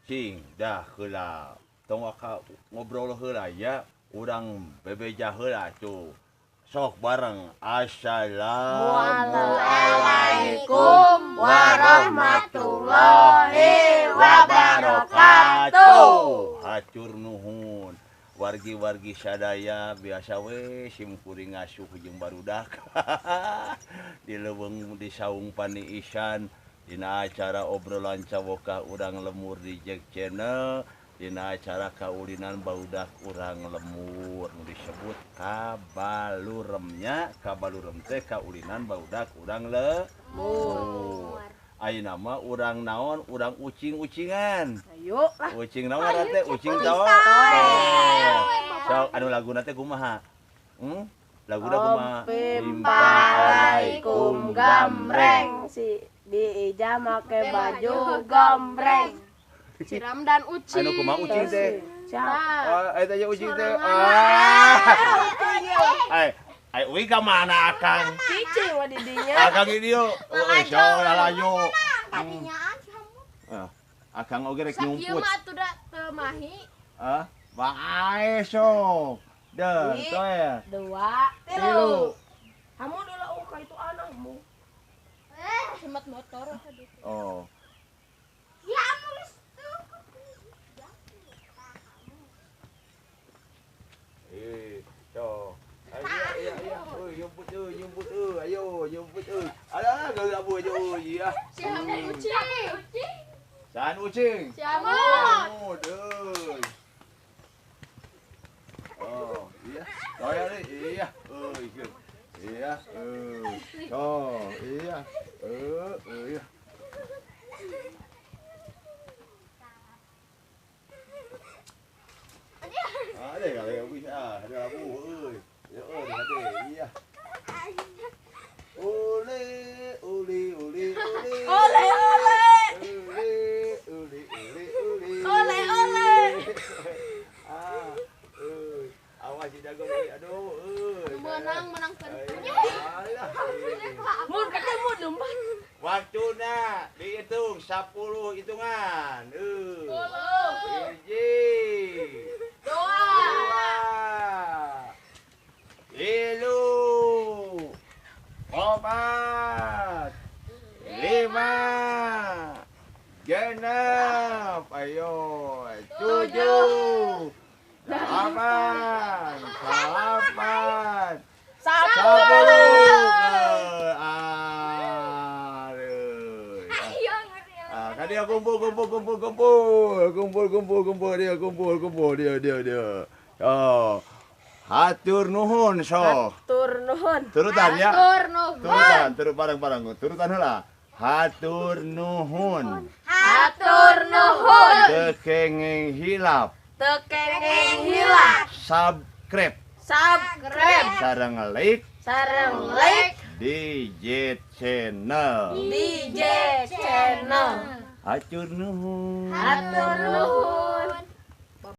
Cing dah heula. Tong waka ngobrol heula ya, urang bebeja heula tuh. Sok bareng. Assalamualaikum warahmatullahi wabarakatuh. Hatur nuhun. Wargi-wargi sadaya biasa we sim kuring ngasuh jeung barudak. Di leuweung di saung paniisan dina acara obrolan cawokah urang lemur di Jack Channel, dina acara kaulinan barudak urang lemur nu disebut kabaluremnya, kabalurem teh kaulinan barudak urang lemur. Ayeuna mah urang naon, urang ucing-ucingan. Ayo lah. Ucing naon ngaran teh? Ucing tawa. Sok anu laguna teh kumaha? Laguna kumaha? Pimpalaikum gambreng si diija make baju gombreng. Si Ramdan ucing. Anu kumaha ucing teh? Siap. Oh, eta nya ucing teh. Ah. Ai, ai uing ka mana akang? Cici wa di dinya. Akang di dieu. Euy, sok lalajo. Tadinya si Hamu. Akang oge rek Sakieu nyumput. mah atuh da teu mahi. Ah, bae sok. Dan, toel. 2, 3. 3. Kamu dulu ka itu anakmu. Semet motor. Oh. Ya ampun. Sok. Iya, iya, iya. Euy, nyumput euy, nyumput euy. Ayo, nyumput euy. Alah, geus abu aja euy, iya. Si Hamu ucing. Sahan ucing? Si Hamu. Hamu, euy. Oh, iya. Toya deui, iya. Euy, iya, euy. Oh, iya. Iya. Ada kali yang bisa, ada abu euy. Ya, oh, ada, iya. Ule, uli, uli, uli. Ole, ole. Uli, uli, uli, uli. Ole, ole. Ah, euy. Awas si jago euy, aduh, euy. Menang, menang Alah. Mun ketemu lompat. Waktuna dihitung 10 hitungan. 10. 1, 2, 3, 4, 5, 6, ayo, 7, 8, 9, 10. Aduh. Ah, kan dia kumpul kumpul kumpul kumpul kumpul kumpul kumpul dia kumpul kumpul dia dia dia. Oh. Hatur nuhun sok. Hatur nuhun. Turutan ya. Hatur nuhun. Turutan, turut bareng-bareng. Turutan heula. Hatur nuhun. Hatur nuhun. Teu kenging hilap. Teu kenging hilap. Subscribe. Subscribe. Sareng like. Sareng like. DJ Channel. DJ Channel. Hatur nuhun. Hatur nuhun.